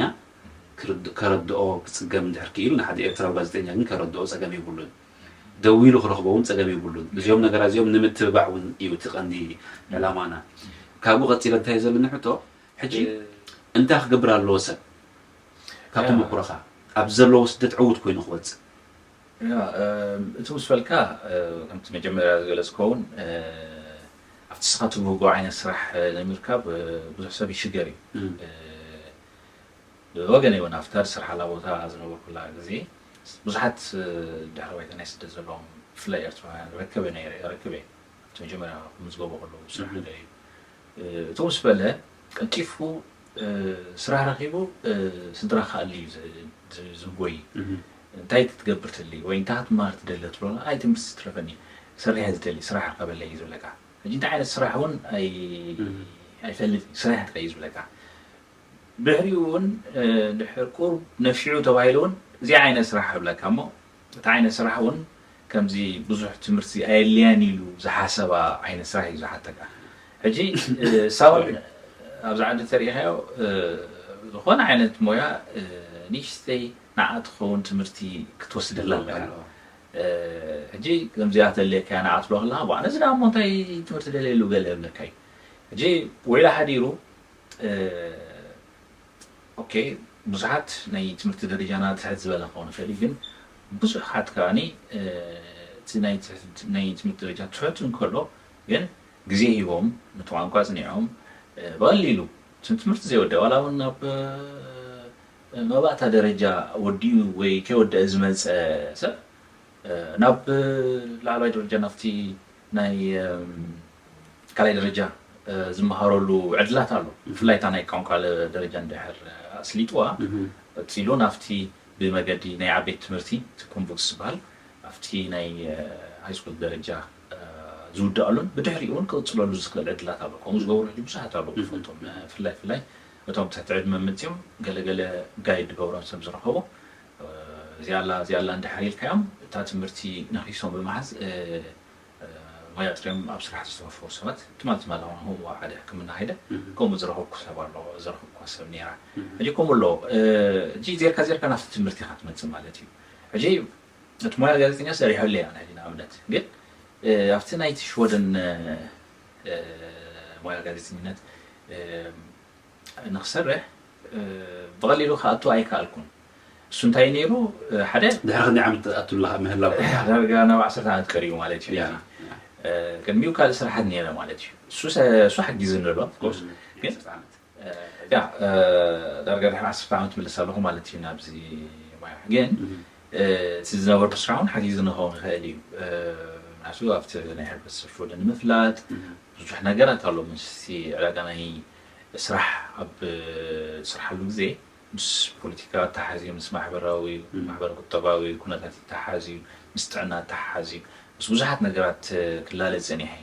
ከረድኦ ክፅገም እንድሕር ክኢሉ ንሓደ ኤርትራዊ ጋዜጠኛ ግን ከረድኦ ፀገም የብሉን ደዊሉ ክረኽቦ እውን ፀገም የብሉን እዚኦም ነገራት እዚኦም ንምትብባዕ እውን እዩ እቲ ቀንዲ ዕላማና ካብኡ ቀፂለ እንታይ ዘለኒ ሕቶ ሕጂ እንታይ ክገብር ኣለዎ ሰብ ካብ ተመኩሮኻ ኣብ ዘለዎ ስደት ዕዉት ኮይኑ ክወፅእ እቲ ምስ በልካ ከምቲ መጀመርያ ዝገለፅኮ እውን ኣብቲ ስኻ ትብህጎ ዓይነት ስራሕ ንምርካብ ብዙሕ ሰብ ይሽገር እዩ ብወገነይ እውን ኣብታ ዝሰርሓላ ቦታ ዝነበርኩላ ግዜ ብዙሓት ድሕረ ባይታ ናይ ስደት ዘለዎም ብፍላይ ኤርትራውያን ረከበ ነይረ ረክበ ኣብቲ መጀመርያ ክምዝገቡ ከለዉ ስራሕ ሓደ እዩ እቶም ምስ በለ ቀልጢፉ ስራሕ ረኪቡ ስድራ ክኣሊ እዩ ዝጎይ እንታይ ክትገብር ትደሊ ወይ እንታይ ክትመሃር ትደሊ ትብሎ ኣይ ትምህርቲ ትረፈኒ ሰሪሐ ዝደሊ ስራሕ ርከበለይ እዩ ዝብለካ ሕጂ እንታይ ዓይነት ስራሕ እውን ኣይፈልጥ ስራሕ ጥራይ እዩ ዝብለካ ድሕሪኡ እውን ድሕር ቁሩብ ነፊዑ ተባሂሉ እውን እዚኣ ዓይነት ስራሕ ክብለካ እሞ እቲ ዓይነት ስራሕ እውን ከምዚ ብዙሕ ትምህርቲ ኣየድልያን ኢሉ ዝሓሰባ ዓይነት ስራሕ እዩ ዝሓተካ ሕጂ ሳውን ኣብዚ ዓዲ ተሪኢኻዮ ዝኾነ ዓይነት ሞያ ንእሽተይ ንዓ ትኸውን ትምህርቲ ክትወስደላ ኣለካ ሕጂ ከምዚኣ ተለካ ንዓ ትብሎ ከለካ ዋ ነዚ ደኣ እሞ እንታይ ትምህርቲ ደለየሉ ገለ ይብለካ እዩ ሕጂ ወይላ ሓዲሩ ኦኬ ብዙሓት ናይ ትምህርቲ ደረጃና ትሕት ዝበለ ክኸውን ይኽእል እዩ ግን ብዙሓት ከዓኒ እቲ ናይ ትምህርቲ ደረጃ ትሕት እንከሎ ግን ግዜ ሂቦም ነቲ ቋንቋ ኣፅኒዖም ብቐሊሉ ትምህርቲ ዘይወደ ዋላ እውን ናብ መባእታ ደረጃ ወዲኡ ወይ ከይወደአ ዝመፀ ሰብ ናብ ላዕለዋይ ደረጃ ናብቲ ናይ ካልኣይ ደረጃ ዝመሃረሉ ዕድላት ኣሎ ብፍላይ እታ ናይ ቋንቋ ደረጃ እንድሕር ኣስሊጥዋ ቀፂሉ ናብቲ ብመገዲ ናይ ዓበይቲ ትምህርቲ እቲ ኮምቦክስ ዝበሃል ኣብቲ ናይ ሃይስኩል ደረጃ ዝውድኣሉን ብድሕሪኡ እውን ክቕፅለሉ ዝኽእል ዕድላት ኣሎ። ከምኡ ዝገብሩ ሕጂ ብዙሓት ኣለዉ። ክፈልጦም ፍላይ ፍላይ እቶም ትሕቲ ዕድመ መፅዮም ገለገለ ጋይድ ዝገብሮም ሰብ ዝረኸቡ እዚኣላ እዚኣላ እንድሕር ኢልካዮም እታ ትምህርቲ ነኺሶም ብምሓዝ ሞያ ጥርዮም ኣብ ስራሕ ዝተወፈሩ ሰባት ትማል ትማል ኣሁን ሓደ ሕክምና ኸይደ ከምኡ ዝረኸብኩ ሰብ ኣሎ። ዝረኸብኩ ሰብ ነራ ሕጂ ከምኡ ኣሎ። ሕጂ ዜርካ ዜርካ ናብቲ ትምህርቲ ኢኻ ትመፅእ ማለት እዩ። ሕጂ እቲ ሞያ ጋዜጠኛ ሰሪሐሉ እያ ናይ ንኣብነት ግን ኣብቲ ናይቲ ሽወደን ሞያ ጋዜጠኝነት ንክሰርሕ ብቐሊሉ ክኣቱ ኣይከኣልኩን። እሱ እንታይ ነይሩ ሓደ ድሕሪ ክንደይ ዓመት ትኣቱ ኣለኻ ምህላው ዳርጋ ናብ ዓሰርተ ዓመት ቀሪቡ ማለት እዩ። ቅድሚኡ ካልእ ስራሓት ነይረ ማለት እዩ። እሱ ሓጊዙ ንሎ ኮርስ ግን ያ ዳርጋ ድሕሪ ዓሰርተ ዓመት ምልስ ኣለኹ ማለት እዩ ናብዚ ሞያ። ግን እቲ ዝነበርኩ ስራሕ እውን ሓጊዙ ንኸውን ይኽእል እዩ። ምክንያቱ ኣብቲ ናይ ሕብረተሰብ ሽወደን ንምፍላጥ ብዙሕ ነገራት ኣሎ። ምስቲ ዕዳጋ ናይ ስራሕ ኣብ ስርሓሉ ግዜ ምስ ፖለቲካ ተሓዝዩ፣ ምስ ማሕበራዊ ማሕበረ ቁጠባዊ ኩነታት ተሓዝዩ፣ ምስ ጥዕና ተሓዝዩ፣ ምስ ብዙሓት ነገራት ክላለ ፀኒሐ።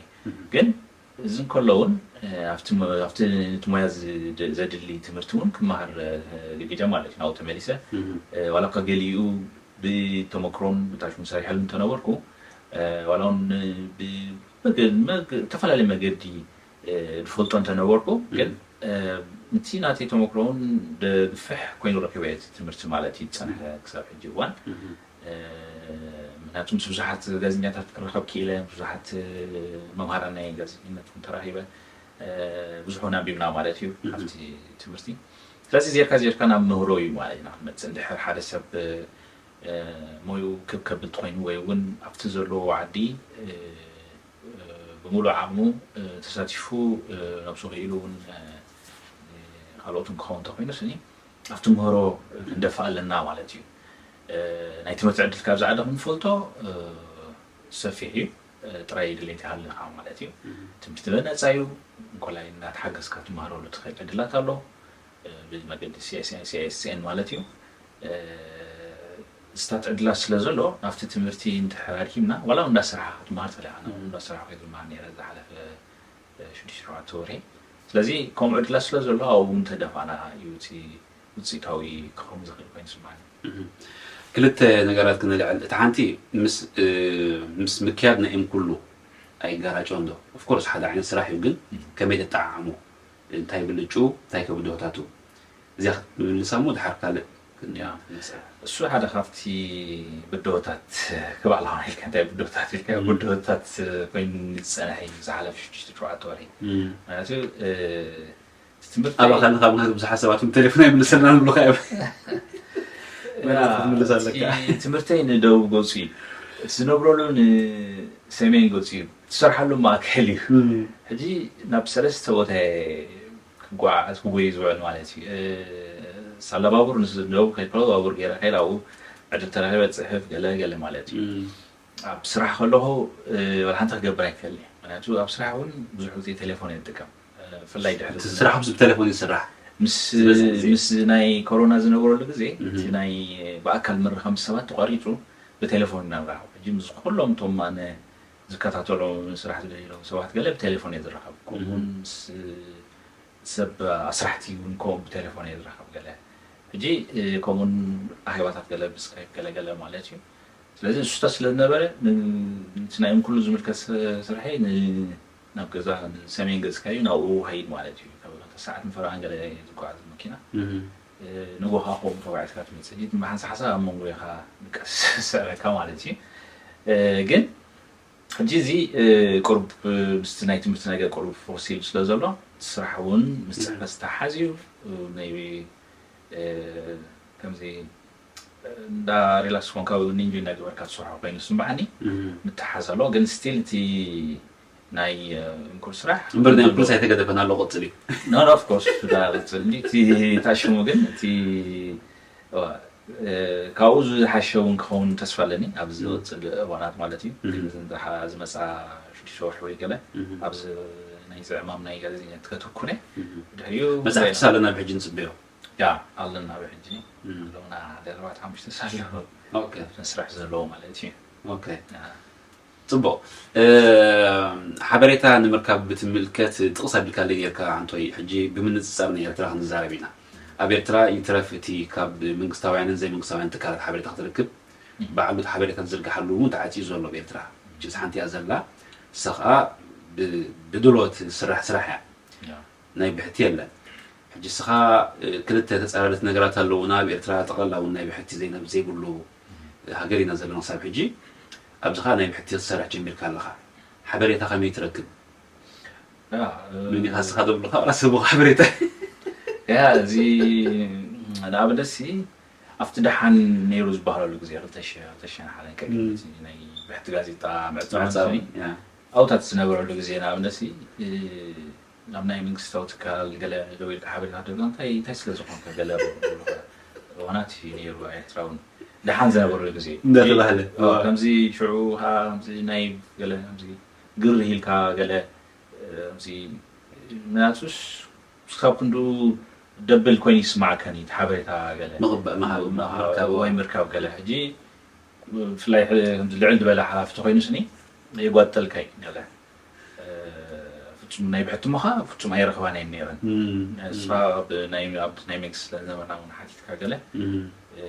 ግን እዚ እንከሎ እውን ኣብቲ እቲ ሞያ ዘድሊ ትምህርቲ እውን ክመሃር ገጊደ ማለት እዩ። ናብኡ ተመሊሰ ዋላ እኳ ገሊኡ ብተመክሮን ብታሽሙ ሰሪሐሉ እንተነበርኩ ዋላ እውን ብተፈላለየ መገዲ ዝፈልጦ እንተነበርኩ ግን እቲ ናተይ ተመክሮ እውን ግፍሕ ኮይኑ ረኪበ እቲ ትምህርቲ ማለት እዩ ዝፀንሐ ክሳብ ሕጂ እዋን። ምክንያቱ ምስ ብዙሓት ጋዜጠኛታት ክራኸብ ክኢለ፣ ብዙሓት መምሃራን ናይ ጋዜጠኝነት እውን ተራኺበ፣ ብዙሕ እውን ኣንቢብና ማለት እዩ ኣብቲ ትምህርቲ። ስለዚ ዜርካ ዜርካ ናብ ምህሮ እዩ ማለት ኢና ክንመፅእ። እንድሕር ሓደ ሰብ ሞይኡ ክብ ከብል ተኾይኑ ወይ እውን ኣብቲ ዘለዎ ዓዲ ብምሉእ ዓቕሙ ተሳቲፉ ነብሱ ክኢሉ እውን ካልኦትን ክኸውን እንተኮይኑ ስኒ ኣብቲ ምህሮ ክንደፍእ ኣለና ማለት እዩ። ናይ ትምህርቲ ዕድል ካብዚ ዓዲ ክንፈልጦ ሰፊሕ እዩ። ጥራይ ድሌት ይሃልኻ ማለት እዩ። ትምህርቲ በነፃ እዩ። እንኮላይ እናተሓገዝካ ትመሃረሉ ትኽእል ዕድላት ኣሎ። ብመገዲ ሲኤስኤን ማለት እዩ። ስታት ዕድላት ስለ ዘሎ ናብቲ ትምህርቲ እንድሕር ኣድሂምና ዋላ እውን እንዳሰራሕካ ክትመሃር ትኽእል ኢኻ። ኣነ እውን እንዳሰራሕኩ እየ ዝመሃር ነይረ ዝሓለፈ ሽዱሽተ ሸውዓተ ወርሒ። ስለዚ ከምኡ ዕድላት ስለ ዘሎ ኣብኡ እውን ተደፋእና እዩ እቲ ውፅኢታዊ ክኸውን ዝኽእል ኮይኑ ዝስማዓኒ። ክልተ ነገራት ክነልዕል። እቲ ሓንቲ ምስ ምክያድ ናይ እምኩሉ ኣይጋራጨውን ዶ? ኦፍኮርስ ሓደ ዓይነት ስራሕ እዩ፣ ግን ከመይ ተጠዓዕሞ? እንታይ ብልጩ እንታይ ከብድሆታቱ እዚኣ ክትምልሳ እሞ ድሓር ካልእ ክንያ ንመፅእ። እሱ ሓደ ካብቲ ብድሆታት ክባዕላ ኢልካ እንታይ ብድሆታት ኢልካ ብድሆታት ኮይኑ ዝፀንሐ እዩ ዝሓለፈ ሽዱሽተ ሸውዓተ ወርሒ። ምክንያቱ እቲ ትምህርቲ ኣብ ኣካል ንካ ምክንያቱ ብዙሓት ሰባት ም ቴሌፎን ኣይምልሰልና ንብሉካ እዮም። መን ክትምልስ ኣለካ? እቲ ትምህርተይ ንደቡብ ገፁ እዩ። እቲ ዝነብረሉ ንሰሜን ገፁ እዩ። ትሰርሓሉ ማእከል እዩ። ሕጂ ናብ ሰለስተ ቦታ እየ ክጓዓዝ ክጎይ ዝውዕል ማለት እዩ። ሳላ ባቡር ንደቡብ ከይድ ከሎ ባቡር ገይረ ከይድ ኣብኡ ዕድል ተረኺበ ፅሕፍ ገለ ገለ ማለት እዩ። ኣብ ስራሕ ከለኹ ዋላ ሓንቲ ክገብር ኣይክእል እየ። ምክንያቱ ኣብ ስራሕ እውን ብዙሕ ግዜ ቴሌፎን እየ ዝጥቀም። ብፍላይ ድሕሪ እቲ ስራሕ ብቴሌፎን እዩ ዝስራሕ። ምስ ዝበዝሕ ግዜ። ምስ ናይ ኮሮና ዝነበረሉ ግዜ እቲ ናይ ብኣካል ምርኻብ ምስ ሰባት ተቋሪፁ ብቴሌፎን ኢና ንራኸብ። ሕጂ ምስ ኩሎም እቶም ኣነ ዝከታተሎም ስራሕ ዝደልዩሎም ሰባት ገለ ብቴሌፎን እየ ዝራኸብ። ከምኡውን ምስ ሰብ ኣስራሕቲ እውን ከምኡ ብቴሌፎን እየ ዝራኸብ ገለ። ሕጂ ከምኡውን ኣኼባታት ገለ ብስካይፕ ገለ ገለ ማለት እዩ። ስለዚ ንሱ ስለ ዝነበረ እቲ ናይ እምኩሉ ዝምልከት ስርሐይ ናብ ገዛ ንሰሜን ገፅካ እዩ ናብኡ ሃይድ ማለት እዩ። ካብ ክልተ ሰዓት ንፈረቓን ገለ ዝጓዓዝ መኪና ንጎኻ ከምኡ ተጓዒዝካ ትመፅእ። ሕጂ ድማ ሓንሳ ሓሳብ ኣብ መንጎ ኢኻ ንቀስ ዝስዕረካ ማለት እዩ። ግን ሕጂ እዚ ቁሩብ ምስቲ ናይ ትምህርቲ ነገር ቁሩብ ፎሲል ስለ ዘሎ ስራሕ እውን ምስ ፅሕፈት ዝተሓዝ እዩ። ቢ ከምዚ እንዳ ሪላክስ ኮንካ ወይ እውን ኢንጆይ እንዳገበርካ ትሰርሖ ኮይኑ ስምዓኒ ምትሓዝ ኣለዎ። ግን ስቲል እቲ ናይ እንኩል ስራሕ እምበር ናይ እንኩልስ ኣይተገደፈን ኣሎ ቅፅል እዩ። No, no, of course, ዳ ቅፅል እንዲ እቲ ታሽሙ ግን እቲ ካብኡ ዝሓሸ እውን ክኸውን ተስፋ ኣለኒ ኣብ ዝቕፅል እዋናት ማለት እዩ። ግን ዝመፃ ሽዱሽተ ወርሒ ወይ ገለ ኣብዚ ናይ ዝዕማም ናይ ጋዜጠኛት ከተኩረ ድሕሪኡ መፅሓፍ ክሳለና ብሕጂ ንፅበዮ። ያ ኣለና ብሕጂ ኣለውና ሓደ ኣርባዕተ ሓሙሽተ ሳሎ ኦኬ ስራሕ ዘለዎ ማለት እዩ። ኦኬ ያ። ጽቡቕ። እ፣ ሓበሬታ ንምርካብ ብትምልከት ጥቕስ ኣቢልካለይ ነርካ ኣንቶይ። ሕጂ ብምንጽጻር ናይ ኤርትራ ክንዛረብ ኢና። ኣብ ኤርትራ ይትረፍ እቲ ካብ መንግስታውያንን ዘይመንግስታውያን ትካላት ሓበሬታ ክትረክብ ባዕሉ እቲ ሓበሬታ ዝዝርግሓሉ እውን ተዓፅዩ ዘሎ ኣብ ኤርትራ። ሕጂ ሓንቲ እያ ዘላ፣ እሳ ከዓ ብ- ብድሎት ስራሕ ስራሕ እያ። ያ። ናይ ብሕቲ የለን። ሕጂ እስኻ እ፣ ክልተ ተፃረርቲ ነገራት ኣለውና ኣብ ኤርትራ። ጠቕላላ እውን ናይ ብሕቲ ዘይነብ ዘይብሉ ሃገር ኢና ዘለና ክሳብ ሕጂ። ኣብዚ ኸዓ ናይ ብሕቲ ክትሰርሕ ጀሚርካ ኣለኻ። ሓበሬታ ከመይ ትረክብ? ያ፣ እ፣ መኒኻ እስኻ ደብልኻ ራስህ ብኻ ሓበሬታ ያ እዚ ንኣብነት ሲ ኣብቲ ደሓን ነይሩ ዝበሃለሉ ግዜ ክልተ ሽሕ ክልተ ሽሕን ሓደን ቀዲሙ እም። እቲ ናይ ብሕቲ ጋዜጣ ምዕፃ መዕፃዊ ማለት እዩ። ያ። ኣብታት ዝነበረሉ ግዜ ንኣብነት ሲ እ፣ ናብ ናይ መንግስታዊ ትካል ገለ ደዊልካ ሓበሬታ ክትደብላ እንታይ እንታይ ስለ ዝኾንካ ገለ እዋናት እዩ ነይሩ። ኤርትራውን ደሓን ዝነበረሉ ግዜ እንዳተባህለ እ፣ ከምዚ ሽዑ ከዓ ከምዚ ናይ ገለ ከምዚ ግር ኢልካ ገለ እ፣ ከምዚ ምናቱስ ስኻብ ክንዱ ደብል ኮይኑ ይስማዕከን እዩ እቲ ሓበሬታ ገለ ምቕባእ ምሃብ ምርካብ ወይ ምርካብ ገለ ሕጂ ብፍላይ ሕ- ከምዚ ልዕል ዝበለ ሓላፍቲ ኮይኑ ስኒ የጓጠልካ እዩ ገለ እ፣ ፍጹም ናይ ብሕትሞኻ ፍጹም ኣይረኽባን እየን ነይረን። እም፣ ንስኻ ኣብ ናይ ኣብ ናይ መንግስቲ ስለ ዝነበርና እውን ሓቲትካ ገለ እም። እ፣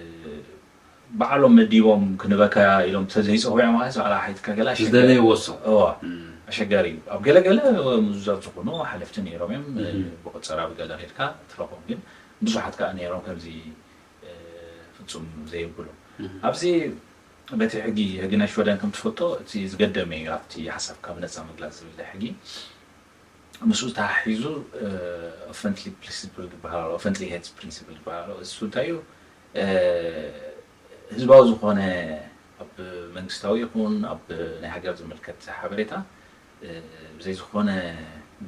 ባዕሎም መዲቦም ክንበካ ኢሎም ተዘይፀውዑ ማለት ባዕላ ሓቲትካ ገለ ኣሸጋሪ ዝደለይዎ እሶም እዋ እም፣ ኣሸጋሪ እዩ። ኣብ ገለገለ ምዙዛት ዝኾኑ ሓለፍቲ ነይሮም እዮም። እም። ብቁፀራ ብገለ ኬድካ ትረኽቦም ግን ብዙሓት ከዓ ነይሮም ከምዚ እ፣ ፍጹም ዘየብሉ እም። ኣብዚ በቲ ሕጊ ሕጊ ናይ ሽወደን ከም ትፈልጦ እቲ ዝገደመ እዩ ኣብቲ ሓሳብካ ብነፃ ምግላፅ ዝብል ሕጊ ምስኡ ተሓሒዙ ኦፈንትሊ ፕሪንሲፕል ዝበሃል ኣሎ። ኦፈንትሊ ሄት ፕሪንሲፕል ዝበሃል ኣሎ። እሱ እንታይ እዩ እ፣ ህዝባዊ ዝኾነ ኣብ መንግስታዊ ይኹን ኣብ ናይ ሃገር ዝምልከት ሓበሬታ እ፣ ብዘይ ዝኾነ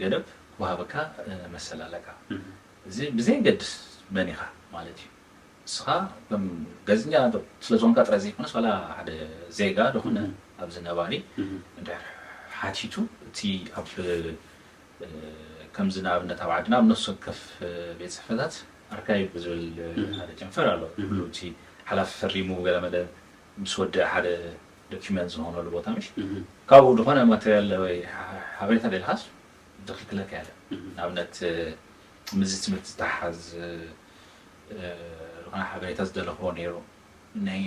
ገደብ ክወሃበካ እ፣ መሰል ኣለካ። እም። እዚ ብዘየገድስ መን ኢኻ ማለት እዩ። ንስኻ ከም ጋዜጠኛ ስለ ዝኾንካ ጥራይ ዘይኮነስ ዋላ ሓደ ዜጋ ዝኾነ ኣብዚ ነባሪ እንድሕር ሓቲቱ እቲ ኣብ ከምዚ ንኣብነት ኣብ ዓድና ኣብ ነፍሲ ወከፍ ቤት ፅሕፈታት ኣርካይቭ ዝብል ሓደ ጨንፈር ኣሎ። ኩሉ እቲ ሓላፊ ፈሪሙ ገለመለ ምስ ወድእ ሓደ ዶኪመንት ዝኾነሉ ቦታ ምሽ ካብኡ ዝኾነ ማቴሪያል ወይ ሓበሬታ ደልኻስ ዝኽልክለካ የለን። ንኣብነት ምዚ ትምህርቲ ዝተሓዝ ዝኾነ ሓበሬታ ዝደለኽዎ ነይሩ ናይ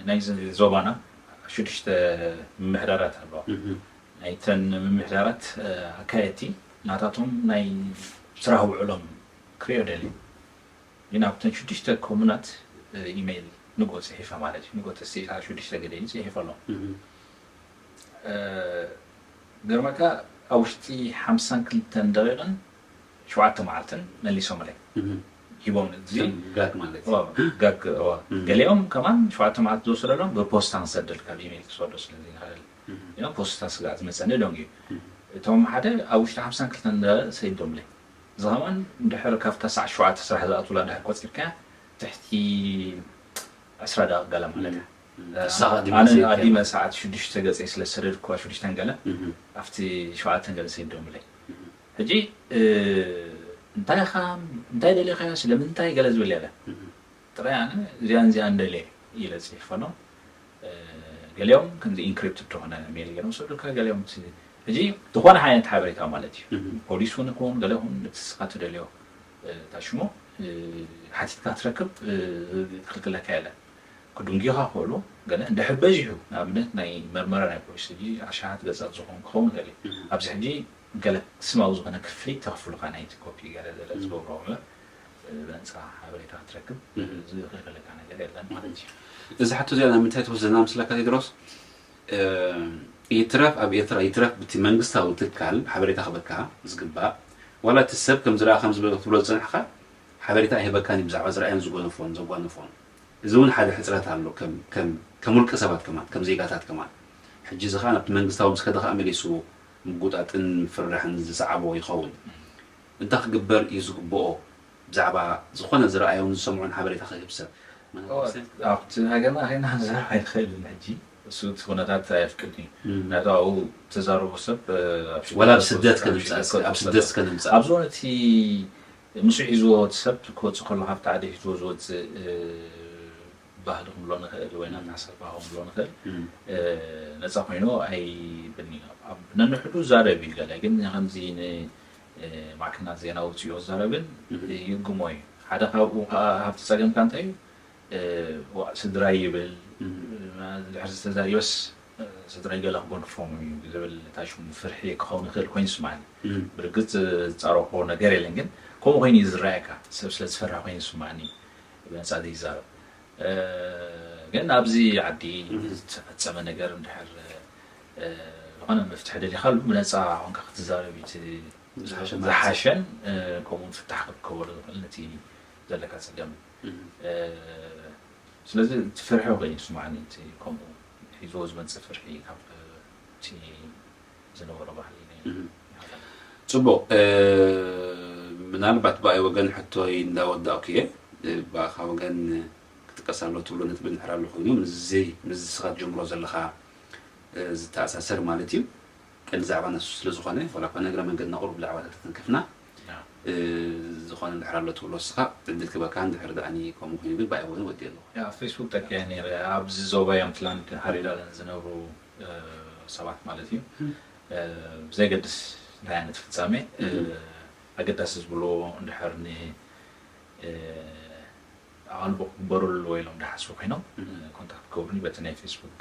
ናይ ዞባና ሽዱሽተ ምምሕዳራት ኣለዋ። ናይተን ምምሕዳራት ኣካየድቲ ናታቶም ናይ ስራሕ ውዕሎም ክሪኦ ደልዩ ግን ኣብተን ሽዱሽተ ኮሙናት ኢሜይል ንጎ ፅሒፈ ማለት እዩ። ንጎ ተስዒሳ ሽዱሽተ ገደዩ ፅሒፈ ኣሎ። ገርመካ ኣብ ውሽጢ ሓምሳን ክልተን ደቂቕን ሸውዓተ መዓልትን መሊሶምለይ ሂቦም። እዚ ጋግ ማለት ጋግ ገሊኦም ከማን ሸውዓተ መዓልቲ ዝወሰደሎም ብፖስታ ንሰደልካ ብኢሜይል ክሰዶ ስለዘይንኽእል ኢሎም ፖስታ ስጋዕ ዝመፀኒ ደንጉዩ። እቶም ሓደ ኣብ ውሽጢ ሓምሳን ክልተን ደቂቕ ሰይዶምለይ። እዚ ከማን እንድሕር ካብታ ሰዓት ሸውዓተ ስራሕ ዝኣትውላ እንድሕር ቆፂርካያ ትሕቲ ዕስራ ደቂቕ ገለ ማለት እያ። ኣነ ኣዲመ ሰዓት ሽዱሽተ ገፀይ ስለ ዝሰደድኩዋ ሽዱሽተን ገለ ኣብቲ ሸውዓተን ገለ ሰይዶምለይ። ሕጂ እንታይ ኢኻ እንታይ ደሊኻዮ ስለምንታይ ገለ ዝብል የለ። ጥራይ ኣነ እዚኣን እዚኣን ደልየ ኢለ ፅሒፈሎም። ገሊኦም ከምዚ ኢንክሪፕትድ ዝኾነ ሜል ገይሮም ሰዱካ ገሊኦም ሕጂ ዝኾነ ዓይነት ሓበሬታ ማለት እዩ። ፖሊስ እውን ይኹን ገለ ይኹን እቲ ንስኻ ትደልዮ ታሽሞ ሓቲትካ ትረክብ ክልክለካ የለን። ክድንጉኻ ክኽእሉ ገለ እንድሕር በዚሑ ንኣብነት ናይ መርመራ ናይ ፖሊስ ሕጂ ኣሽሓት ገጻት ዝኾን ክኸውን ይኽእል እዩ። ኣብዚ ሕጂ ገለ ስማዊ ዝኾነ ክፍሊት ተኽፍሉኻ ናይቲ ኮፒ ገለ ገለ ዝገብሮ እምበር ብነጻ ሓበሬታ ክትረክብ ዝኽልክለካ ነገር የለን ማለት እዩ። እዚ ሕቶ እዚኣ ናብ ምንታይ ትወስደና መስለካ ቴድሮስ? ይትረፍ ኣብ ኤርትራ ይትረፍ ብቲ መንግስታዊ ትካል ሓበሬታ ክበካ ዝግባእ ዋላ እቲ ሰብ ከም ዝረኣ ከም ዝበለ ክትብሎ ዝጸናሕካ ሓበሬታ ኣይህበካን እዩ ብዛዕባ ዝረኣዮን ዝጎነፎን ዘጓነፎን። እዚ እውን ሓደ ሕጽረት ኣሎ ከም ከም ከም ውልቀ ሰባት ከማን ከም ዜጋታት ከማን። ሕጂ እዚ ከኣ ናብቲ መንግስታዊ ምስ ከደ ከኣ መሊሱ ምጉጣጥን ምፍርራሕን ዝሰዓቦ ይኸውን። እንታይ ክግበር እዩ ዝግብኦ ብዛዕባ ዝኾነ ዝረኣዮን ዝሰምዖን ሓበሬታ ክህብ ሰብ? ኣብቲ ሃገርና ከይና ክንዛረብ ኣይንኽእልን ሕጂ እሱ እቲ ኩነታት ኣየፍቅድን እዩ። ምክንያቱ ኣብኡ ተዛረቦ ሰብ ወላ ኣብ ስደት ከነምፅእ ኣብ ስደት ከነምፅእ ኣብዚ እውን እቲ ምስ ሒዝዎ እቲ ሰብ ክወፅእ ከሎ ካብቲ ዓዲ ሒዝዎ ዝወፅእ ባህሊ ክንብሎ ንኽእል ወይ ናተሓሳስባ ክንብሎ ንኽእል ነፃ ኮይኑ ኣይብን እዩ። ነንሕዱ ዛረብ እዩ ገለ ግን ከምዚ ማዕከናት ዜና ውፅኦ ዛረብን ይግሞ እዩ። ሓደ ካብኡ ከዓ ሃብቲ ፀገምካ እንታይ እዩ ስድራይ ይብል ድሕሪ ዝተዛርዮስ ስድራይ ገለ ክጎድፎም እዩ ዝብል እታ ሽሙ ፍርሒ ክኸውን ይኽእል ኮይኑ ይስማዓኒ። ብርግፅ ዝፃረፎ ነገር የለን ግን ከምኡ ኮይኑ እዩ ዝረኣየካ። ሰብ ስለ ዝፈርሕ ኮይኑ ይስማዓኒ ብነፃ ዘይዛረብ። ግን ኣብዚ ዓዲ ዝተፈፀመ ነገር እንድሕር ዝኾነ መፍትሒ ደሊኻሉ ብነፃ ኮንካ ክትዛረብ እዩ ዝሓሸን ከምኡ ፍታሕ ክትከበሉ ዝኽእል ነቲ ዘለካ ፀገም። ስለዚ እቲ ፍርሒ ኮይኑ ይስማዓኒ እቲ ከምኡ ሒዝዎ ዝመፅእ ፍርሒ ካብ እቲ ዝነበሮ ባህሊ። ፅቡቕ። ምናልባት ብኣይ ወገን ሕቶይ እንዳወዳእኩ እየ። ብኣኻ ወገን ክጥቀስ ኣሎ ትብሎ ነጥቢ እንድሕር ኣሎ ኮይኑ ምስዚ ምስዚ ስኻ ትጀምሮ ዘለኻ ዝተኣሳሰር ማለት እዩ። ቀንዲ ዛዕባ ነሱ ስለ ዝኾነ ዋላ እኳ ነግረ መንገድና ቁሩብ ብዛዕባ ተተንከፍና ዝኾነ እንድሕር ኣሎ ትብሎ እስኻ ዕድል ክበካ እንድሕር ደኣኒ ከምኡ ኮይኑ ግን ብኣይ ወገን ወዲ ኣለኹ። ፌስቡክ ጠቂዐ ነይረ ኣብዚ ዞባ ያምትላንድ ሃሪዳለን ዝነብሩ ሰባት ማለት እዩ ብዘይገድስ እንታይ ዓይነት ፍፃሜ ኣገዳሲ ዝብልዎ እንድሕር ኣቓልቦ ክግበረሉ ኢሎም ዝሓስቡ ኮይኖም ኮንታክት ክገብሩኒ በቲ ናይ ፌስቡክ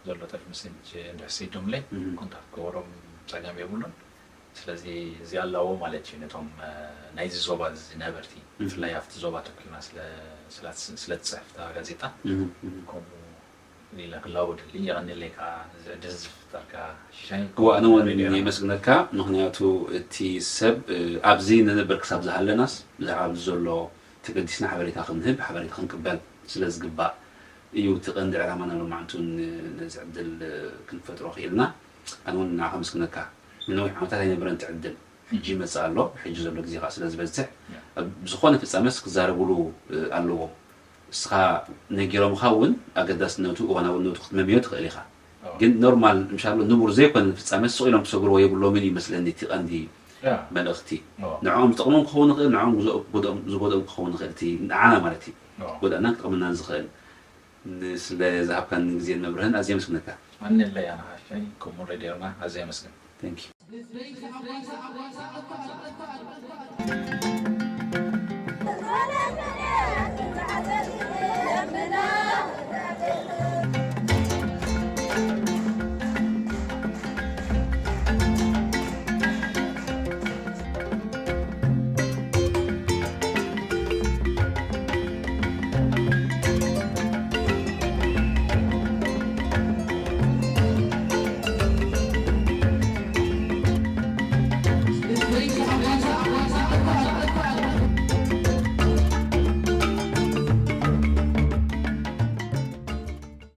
ዘሎ ጠፍ መሴጅ እንድሕር ሰዲዶምለይ ኮንታክት ክገብሮም ፀገም የብሉን። ስለዚ እዚ ኣለዎ ማለት እዩ ነቶም ናይዚ ዞባ እዚ ነበርቲ ብፍላይ ኣብቲ ዞባ ተኮልና ስለትፅሕፍ እታ ጋዜጣ ከምኡ ኢለ ክላወደልይ የቐንየለይ ከዓ ነዚ ዕድል እዚ ዝፈጠርካ ሽሻይ። እዋ ኣነ እውን የመስግነካ ምኽንያቱ እቲ ሰብ ኣብዚ ንነብር ክሳብ ዝሃለናስ ብዛዕባ ኣብዚ ዘሎ ተገዲስና ሓበሬታ ክንህብ ሓበሬታ ክንቅበል ስለ ዝግባእ እዩ እቲ ቀንዲ ዕላማና ሎማዕንቲ እውን ነዚ ዕድል ክንፈጥሮ ክኢልና። ኣነ እውን ንዓኻ ኣመስግነካ። ንነዊሕ ዓመታት ኣይነበረን እቲ ዕድል ሕጂ ይመፅእ ኣሎ። ሕጂ ዘሎ ግዜ ከዓ ስለ ዝበዝሕ ኣብ ዝኾነ ፍፃመስ ክዛረብሉ ኣለዎም። እስኻ ነጊሮምኻ እውን ኣገዳስነቱ እዋናውነቱ ክትመምዮ ትኽእል ኢኻ። ግን ኖርማል ምሻሎ ንቡር ዘይኮነ ፍፃመ ስቕ ኢሎም ክሰግርዎ የብሎምን እዩ መስለኒ እቲ ቀንዲ መልእኽቲ። ንዕኦም ዝጠቕሞም ክኸውን ይኽእል፣ ንዕኦም ዝጎድኦም ክኸውን ይኽእል። እቲ ንዓና ማለት እዩ ጎድኣናን ክጠቕመናን ዝኽእል። ስለ ዝሃብካኒ ግዜን መብርህን ኣዝየ የመስግነካ። ኣነለይ ኣነ ሓሻይ ከምኡ ሬድዮና ኣዝየ የመስግን። Thank you።